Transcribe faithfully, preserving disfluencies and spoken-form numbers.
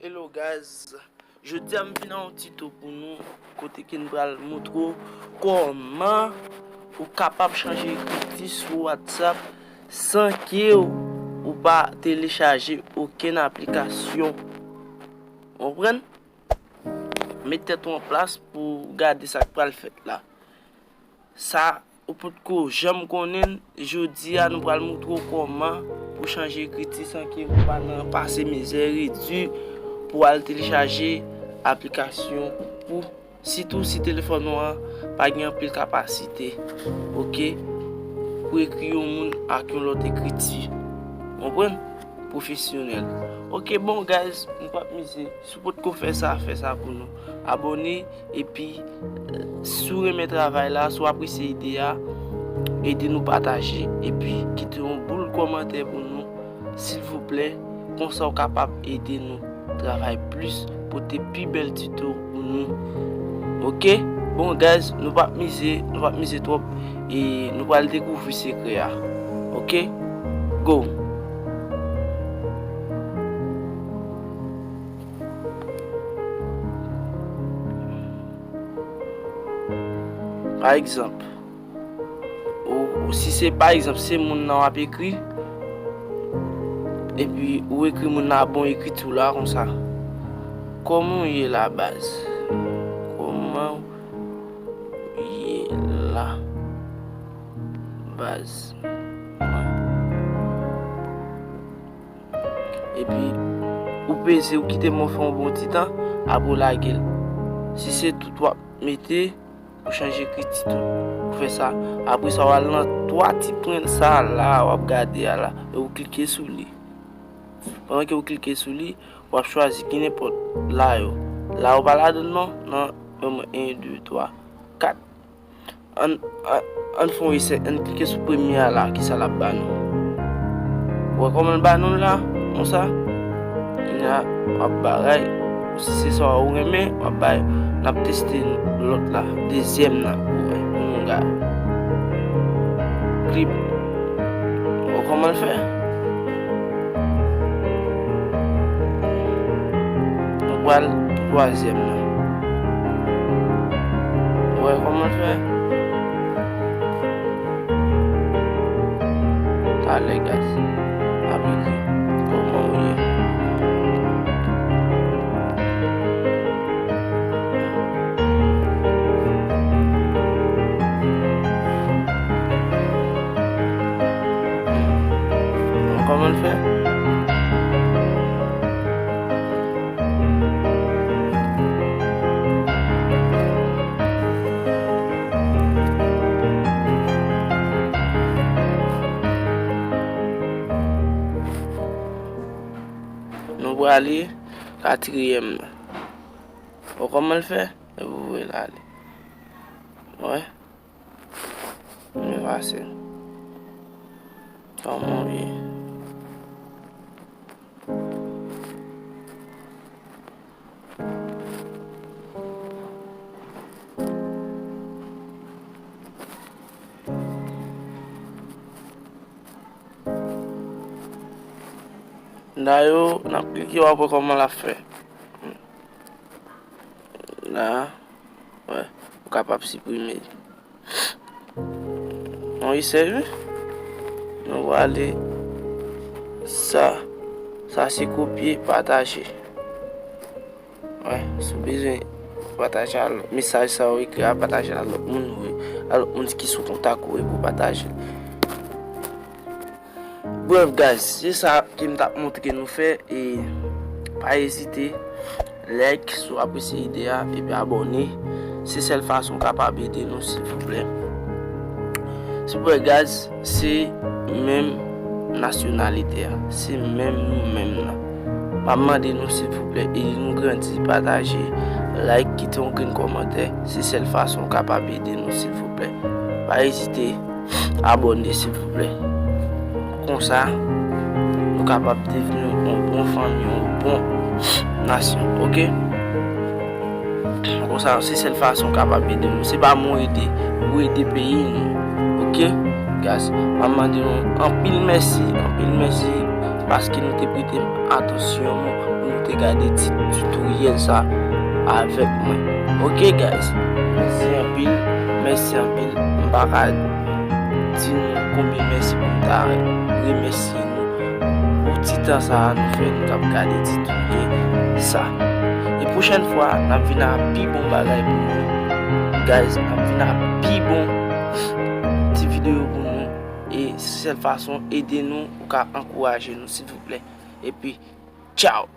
Hello guys, jodi a m vin ak yon tito pou nou kote ke n pral montre w kòman ou kapab chanje ekriti sou WhatsApp san ke w pa telechaje okenn aplikasyon. Konprann? Met tèt ou an plas pou w gade sa k pral fèt la. Sa ou potko janm konnen, jodi a nou pral montre w kòman pou chanje ekriti san ke ou pa nan pase mizè, redi, pou al telechaje aplikasyon pou, sitou si telefòn ou an pa gen anpil kapasite, oke, pou ekri yon moun ak yon lòt ekriti. Konprann? Pwofesyonèl. Oke, bon, guys, nou p ap mize. Si w potko fè sa, fè sa pou nou. Abòne, epi, eh, si w renmen travay la, si w apresye ide a, ede nou pataje, epi kite yon boul kòmantè pou nou, silvouplè. Konsa w kapab ede nou travay plis, pote pi bèl tito pou nou. Oke? Bon, guys, nou p ap mize, nou p ap mize twòp, e nou pral dekouvri sekrè a. Oke? Go! Pa egzanp, ou, ou, si se, pa egzp, se moun nan w ap ekri, epi ou ekri moun nan a bon ekriti w la konsa. Kòman w ye la, baz? Kòman w ye la, baz? Epi, ou peze, ou kite mwen fè yon bon ti tan, apre w lage l. Si se tout w ap mete, ou chanje ekriti tou. Ou fè sa. Apre sa, w al nan twa ti pwen sa la, w ap gade a la, e ou klike sou li. Pandan ke ou klike sou li, w ap chwazi ki nenpòt la yo. La yo pa ladan l non, nan, men mwen, en, de, twa, kat. Ann, ann, ann fè yon esè, ann klike sou premye a la, kisa l ap ba nou. Ou wè kòman l ba nou la, konsa? Kounye a, w ap bagay, si se sa ou renmen, w ap bay, n ap teste lòt la, dezyèm nan, ou wè, pou nou gade. Klip. Ou wè kòman l fè? Nou pral pou twazyèm nan. Ou wè kòman l fè? Talè, guys. Aplike. Kòman ou ye? Kòman l fè? Nou prale katriyèm nan. Bon, kòman l fè? Epi w voye l ale. Wè. Nou efase l. Kòman w ye? Dayè, n ap klike, w ap wè kòman l ap fè. La, wè, ou kapab siprime. Yon esèy, wi. Nou prale sa. Sa se kopye, pataje. Wè, si w bezwen pataje a lòt, mesaj sa yo ekri a, pataje a lòt moun, wi. A lòt moun ki sou kontak ou, wi, pou pataje. Bref, guys, se sa ke m t ap montre nou fè, e pa ezite, like, si w apresye ide a, epi abòne. Se sèl fason w kapab ede nou, silvouplè. Silvouplè, guys, se menm nasyonalite a, se menm nou menm nan. M ap mande nou, silvouplè, ede nou grandi, pataje, like, kite yon grenn kòmantè. Se sèl fason w kapab ede nou, silvouplè. Pa ezite, abòne, silvouplè. Konsa, nou kapab devni yon bon fanmi, yon bon nasyon, oke? Konsa, se sèl fason w kapab ede nou. Se pa mwen ede, ou ede peyi nou, oke? Guys, m ap mande nou anpil mèsi, anpil mèsi paske nou te prete m atansyon nou pou nou te gade ti tutorial sa avèk mwen. Ok guys, mèsi anpil, mèsi anpil. M pa ka di nou konbyen mèsi pou m ta remèsye nou pou ti tan sa a nou fè nou t ap gade ti tutorial sa. E pwochèn fwa, n ap vin ak pi bon bagay pou nou. Guys, n ap vin ak pi bon ti videyo pou nou. E se sèl fason ede nou, ou ka ankouraje nou, silvouplè. Epi, tchaw!